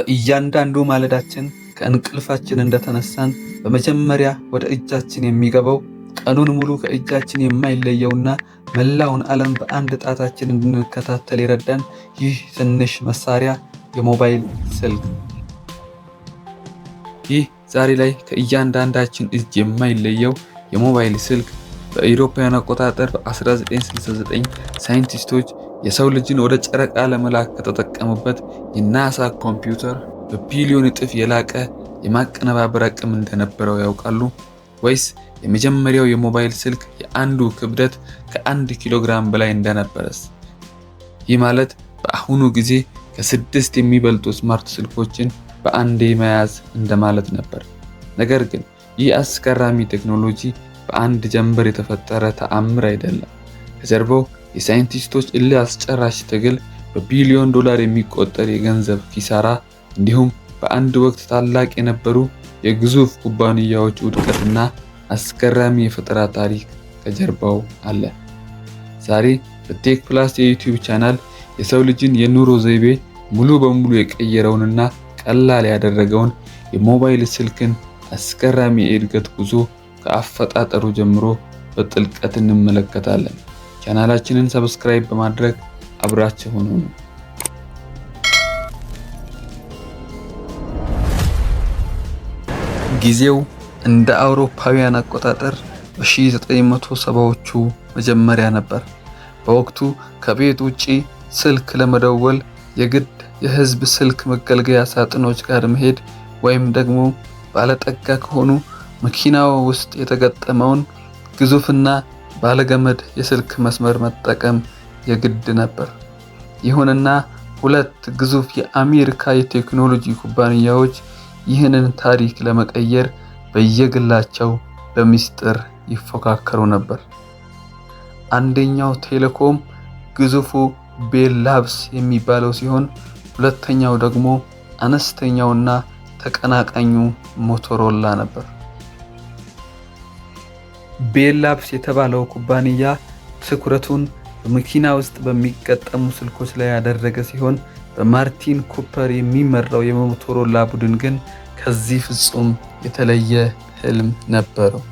በእያንዳንዱ ማለዳችን ከእንቅልፋችን እንደተነሳን በመጀመሪያ ወደ እጃችን የሚገባው፣ ቀኑን ሙሉ ከእጃችን የማይለየውና መላውን ዓለም በአንድ ጣታችን እንድንከታተል የረዳን ይህ ትንሽ መሳሪያ የሞባይል ስልክ። ይህ ዛሬ ላይ ከእያንዳንዳችን እጅ የማይለየው የሞባይል ስልክ በአውሮፓውያን አቆጣጠር በ1969 ሳይንቲስቶች የሰው ልጅን ወደ ጨረቃ ለመላክ ከተጠቀሙበት የናሳ ኮምፒውተር በቢሊዮን እጥፍ የላቀ የማቀነባበር አቅም እንደነበረው ያውቃሉ? ወይስ የመጀመሪያው የሞባይል ስልክ የአንዱ ክብደት ከ1 ኪሎ ግራም በላይ እንደነበረስ? ይህ ማለት በአሁኑ ጊዜ ከስድስት የሚበልጡ smart ስልኮችን በአንዴ መያዝ እንደማለት ነበር። ነገር ግን ይህ አስገራሚ ቴክኖሎጂ በአንድ ጀንበር የተፈጠረ ተአምር አይደለም። ከጀርባው የሳይንቲስቶች እልህ አስጨራሽ ትግል፣ በቢሊዮን ዶላር የሚቆጠር የገንዘብ ኪሳራ፣ እንዲሁም በአንድ ወቅት ታላቅ የነበሩ የግዙፍ ኩባንያዎች ውድቀትና አስገራሚ የፈጠራ ታሪክ ከጀርባው አለ። ዛሬ በ Tech Plus የ YouTube channel የሰው ልጅን የኑሮ ዘይቤ ሙሉ በሙሉ የቀየረውንና ቀላል ያደረገውን የሞባይል ስልክን አስገራሚ የእድገት ጉዞ ከአፈጣጠሩ ጀምሮ በጥልቀት እንመለከታለን። ቻናላችንን subscribe በማድረግ አብራችሁን ሁኑ። ጊዜው እንደ አውሮፓውያን አቆጣጠር በ1970ዎቹ መጀመሪያ ነበር። በወቅቱ ከቤት ውጪ ስልክ ለመደወል የግድ የህዝብ ስልክ መገልገያ ሳጥኖች ጋር መሄድ ወይም ደግሞ ባለጠጋ ከሆኑ መኪናው ውስጥ የተገጠመውን ግዙፍና ባለገመድ የስልክ መስመር መጠቀም የግድ ነበር። ይሁንና ሁለት ግዙፍ የአሜሪካ የቴክኖሎጂ ኩባንያዎች ይህንን ታሪክ ለመቀየር በየግላቸው በሚስጥር ይፎካከሩ ነበር። አንደኛው ቴሌኮም ግዙፉ Bell Labs የሚባለው ሲሆን፣ ሁለተኛው ደግሞ አነስተኛውና ተቀናቃኙ ሞቶሮላ ነበር። Bell Labs የተባለው ኩባንያ ትኩረቱን በመኪና ውስጥ በሚገጠሙ ስልኮች ላይ ያደረገ ሲሆን፣ በማርቲን ኩፐር የሚመራው የሞቶሮላ ቡድን ግን ከዚህ ፍጹም የተለየ ህልም ነበረው።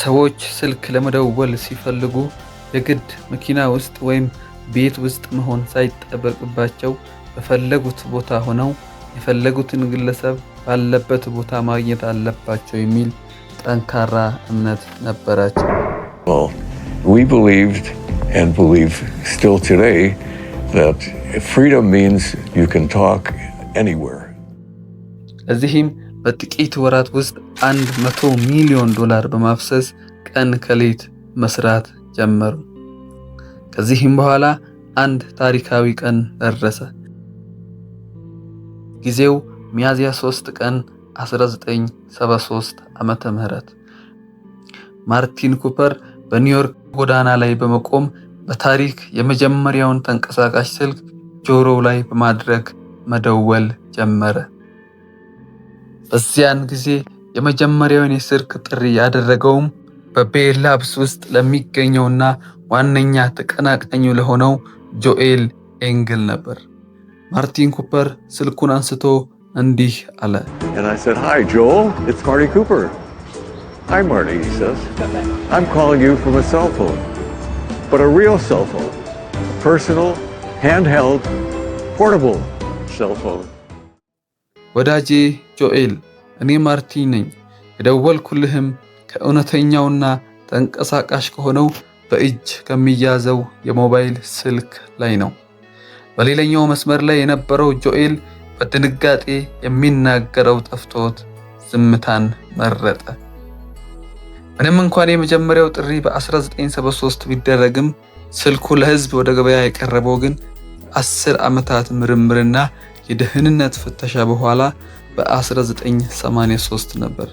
ሰዎች ስልክ ለመደወል ሲፈልጉ የግድ መኪና ውስጥ ወይም ቤት ውስጥ መሆን ሳይጠበቅባቸው በፈለጉት ቦታ ሆነው የፈለጉትን ግለሰብ ባለበት ቦታ ማግኘት አለባቸው የሚል ጠንካራ እምነት ነበራቸው። Well, we believed and believe still today that freedom means you can talk anywhere. ለዚህም በጥቂት ወራት ውስጥ 100 ሚሊዮን ዶላር በማፍሰስ ቀን ከሌት መስራት ጀመሩ። ከዚህም በኋላ አንድ ታሪካዊ ቀን ደረሰ። ጊዜው ሚያዝያ 3 ቀን 1973 ዓመተ ምህረት። ማርቲን ኩፐር በኒውዮርክ ጎዳና ላይ በመቆም በታሪክ የመጀመሪያውን ተንቀሳቃሽ ስልክ ጆሮው ላይ በማድረግ መደወል ጀመረ። በዚያን ጊዜ የመጀመሪያውን የስልክ ጥሪ ያደረገውም በ Bell Labs ውስጥ ለሚገኘውና ዋነኛ ተቀናቃኙ ለሆነው ጆኤል ኤንግል ነበር። ማርቲን ኩፐር ስልኩን አንስቶ እንዲህ አለ። And I said, "Hi, Joel, it's Marty Cooper." "Hi, Marty," he says. "I'm calling you from a cell phone, but a real cell phone, a personal, handheld, portable cell phone." ወዳጄ ጆኤል፣ እኔ ማርቲን ነኝ። የደወልኩልህም ከእውነተኛውና ተንቀሳቃሽ ከሆነው በእጅ ከሚያዘው የሞባይል ስልክ ላይ ነው። በሌላኛው መስመር ላይ የነበረው ጆኤል በድንጋጤ የሚናገረው ጠፍቶት ዝምታን መረጠ። ምንም እንኳን የመጀመሪያው ጥሪ በ1973 ቢደረግም፣ ስልኩ ለሕዝብ ወደ ገበያ የቀረበው ግን ከ10 ዓመታት ምርምርና የደህንነት ፍተሻ በኋላ በ1983 ነበር።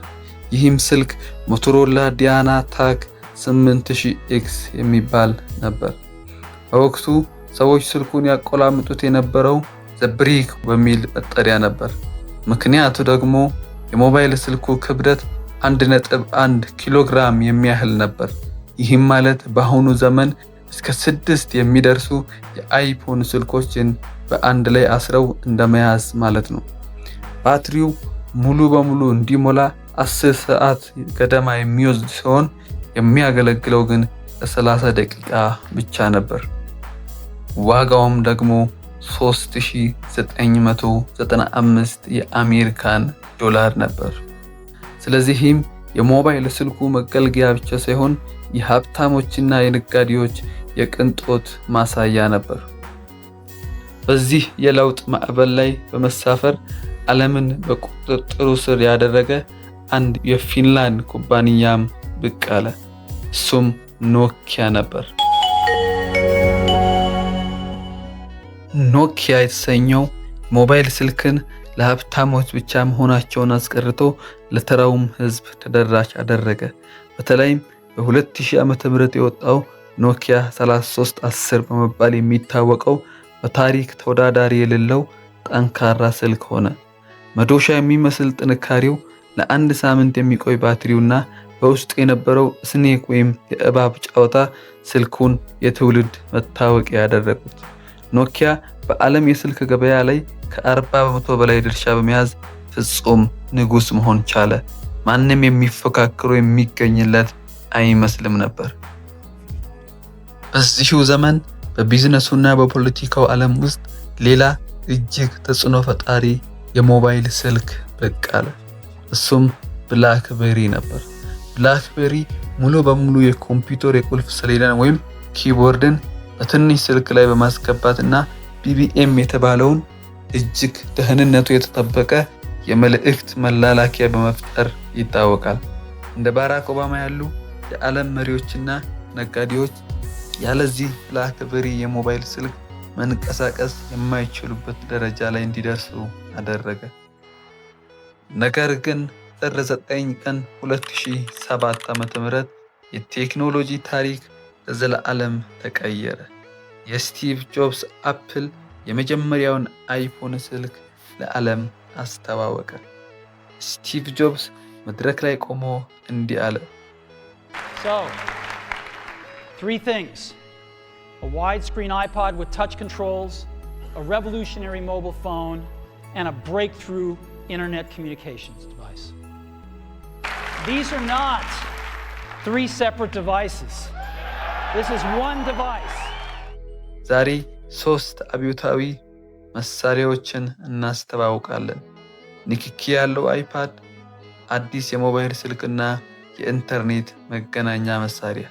ይህም ስልክ ሞቶሮላ DynaTAC 8000 X የሚባል ነበር። በወቅቱ ሰዎች ስልኩን ያቆላምጡት የነበረው "the brick" በሚል መጠሪያ ነበር። ምክንያቱ ደግሞ የሞባይል ስልኩ ክብደት 1.1 ኪሎ ግራም የሚያህል ነበር። ይህም ማለት በአሁኑ ዘመን እስከ 6 የሚደርሱ የአይፎን ስልኮችን በአንድ ላይ አስረው እንደመያዝ ማለት ነው። ባትሪው ሙሉ በሙሉ እንዲሞላ 10 ሰዓት ገደማ የሚወስድ ሲሆን የሚያገለግለው ግን ለ30 ደቂቃ ብቻ ነበር። ዋጋውም ደግሞ 3995 የአሜሪካን ዶላር ነበር። ስለዚህም የሞባይል ስልኩ መገልገያ ብቻ ሳይሆን የሀብታሞችና የነጋዴዎች የቅንጦት ማሳያ ነበር። በዚህ የለውጥ ማዕበል ላይ በመሳፈር ዓለምን በቁጥጥሩ ስር ያደረገ አንድ የፊንላንድ ኩባንያም ብቅ አለ። እሱም ኖኪያ ነበር። ኖኪያ የተሰኘው ሞባይል ስልክን ለሀብታሞች ብቻ መሆናቸውን አስቀርቶ ለተራውም ሕዝብ ተደራሽ አደረገ። በተለይም በ2000 ዓ.ም የወጣው ኖኪያ 3310 በመባል የሚታወቀው በታሪክ ተወዳዳሪ የሌለው ጠንካራ ስልክ ሆነ። መዶሻ የሚመስል ጥንካሬው፣ ለአንድ ሳምንት የሚቆይ ባትሪውና በውስጡ የነበረው snake ወይም የእባብ ጨዋታ ስልኩን የትውልድ መታወቂያ ያደረጉት። ኖኪያ በዓለም የስልክ ገበያ ላይ ከ40% በላይ ድርሻ በመያዝ ፍጹም ንጉስ መሆን ቻለ። ማንም የሚፎካከረው የሚገኝለት አይመስልም ነበር። በዚሁ ዘመን በቢዝነሱና በፖለቲካው ዓለም ውስጥ ሌላ እጅግ ተጽዕኖ ፈጣሪ የሞባይል ስልክ ብቅ አለ። እሱም ብላክቤሪ ነበር። ብላክቤሪ ሙሉ በሙሉ የኮምፒውተር የቁልፍ ሰሌዳን ወይም keyboard ን በትንሽ ስልክ ላይ በማስገባት እና BBM የተባለውን እጅግ ደህንነቱ የተጠበቀ የመልእክት መላላኪያ በመፍጠር ይታወቃል። እንደ ባራክ ኦባማ ያሉ የዓለም መሪዎችና ነጋዴዎች ያለዚህ ብላክቤሪ የሞባይል ስልክ መንቀሳቀስ የማይችሉበት ደረጃ ላይ እንዲደርሱ አደረገ። ነገር ግን ጥር 9 ቀን 2007 ዓ.ም የቴክኖሎጂ ታሪክ ለዘላለም ተቀየረ። የስቲቭ ጆብስ አፕል የመጀመሪያውን አይፎን ስልክ ለዓለም አስተዋወቀ። ስቲቭ ጆብስ መድረክ ላይ ቆሞ እንዲህ አለ። So, three things: a widescreen iPod with touch controls, a revolutionary mobile phone, and a breakthrough internet communications device. These are not three separate devices. This is one device. ዛሬ ሶስት አብዮታዊ መሳሪያዎችን እናስተዋውቃለን። ንክኪ ያለው አይፓድ፣ አዲስ የሞባይል ስልክና የኢንተርኔት መገናኛ መሳሪያ።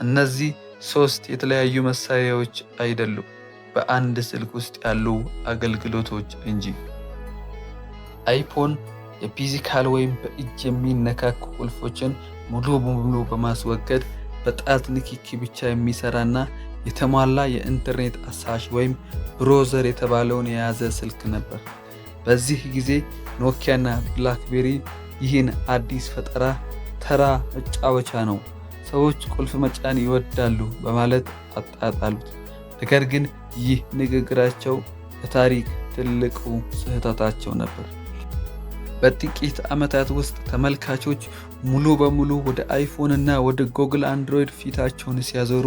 እነዚህ ሶስት የተለያዩ መሳሪያዎች አይደሉም፣ በአንድ ስልክ ውስጥ ያሉ አገልግሎቶች እንጂ። አይፎን የ physical ወይም በእጅ የሚነካኩ ቁልፎችን ሙሉ በሙሉ በማስወገድ በጣት ንክኪ ብቻ የሚሰራና የተሟላ የኢንተርኔት አሳሽ ወይም browser የተባለውን የያዘ ስልክ ነበር። በዚህ ጊዜ ኖኪያና ብላክቤሪ ይህን አዲስ ፈጠራ ተራ መጫወቻ ነው፣ ሰዎች ቁልፍ መጫን ይወዳሉ በማለት አጣጣሉት። ነገር ግን ይህ ንግግራቸው በታሪክ ትልቁ ስህተታቸው ነበር። በጥቂት ዓመታት ውስጥ ተመልካቾች ሙሉ በሙሉ ወደ አይፎን እና ወደ ጉግል አንድሮይድ ፊታቸውን ሲያዞሩ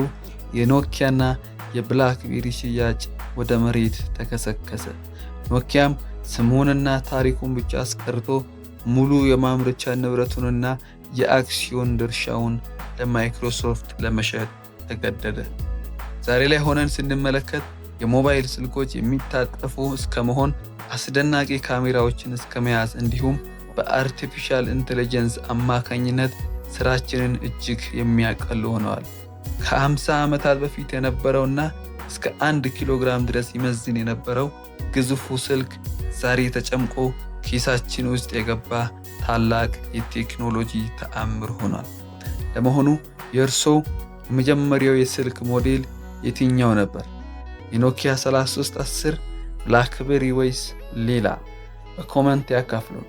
የኖኪያና የብላክቤሪ ሽያጭ ወደ መሬት ተከሰከሰ። ኖኪያም ስሙንና ታሪኩን ብቻ አስቀርቶ ሙሉ የማምረቻ ንብረቱንና የአክሲዮን ድርሻውን ለማይክሮሶፍት ለመሸጥ ተገደደ። ዛሬ ላይ ሆነን ስንመለከት የሞባይል ስልኮች የሚታጠፉ እስከ መሆን፣ አስደናቂ ካሜራዎችን እስከ መያዝ እንዲሁም በ artificial intelligence አማካኝነት ስራችንን እጅግ የሚያቀሉ ሆነዋል። ከ50 ዓመታት በፊት የነበረውና እስከ 1 ኪሎ ግራም ድረስ ይመዝን የነበረው ግዙፉ ስልክ ዛሬ ተጨምቆ ኪሳችን ውስጥ የገባ ታላቅ የቴክኖሎጂ ተአምር ሆኗል። ለመሆኑ የእርሶ የመጀመሪያው የስልክ ሞዴል የትኛው ነበር? የኖኪያ 3310፣ ብላክቤሪ ወይስ ሌላ? በ comment ያካፍሉን።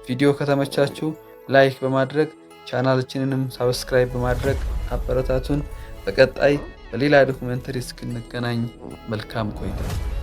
ቪዲዮ ከተመቻችሁ like በማድረግ ቻናላችንንም subscribe በማድረግ አበረታቱን። በቀጣይ በሌላ documentary እስክንገናኝ መልካም ቆይታ።